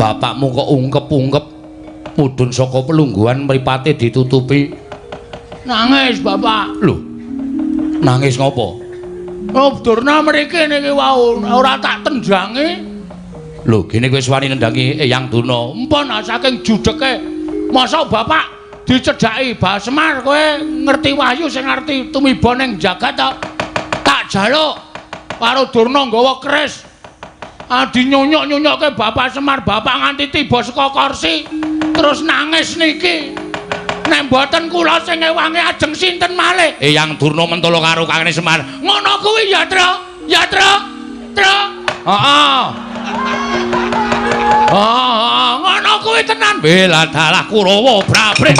Bapakmu kok ungkep-ungkep mudhun saka pelungguhan mripate ditutupi. Nangis, Bapak. Lho. Nangis ngopo? Oh, Durna mriki niki wau ora tak tendangi. Lho, gene kowe wis wani nendangi Eyang Durna. Empun saking judheke. Mosok Bapak dicedhaki Basemar kowe ngerti wahyu sing ngerti tumiba ning jagat to? Tak jaluk karo Durna nggawa keris. Adi nyunyuk-nyunyukke Bapak Semar, Bapak nganti tiba saka kursi terus nangis niki. Nek mboten kula sing ngewangi ajeng sinten malih? Eyang Durna mentolo karo Kakang Semar. Ngono kuwi ya, Tru. Ya, Tru. Tru. Heeh. Heeh, ngono kuwi tenan. Bela dalah Kurawa brabret.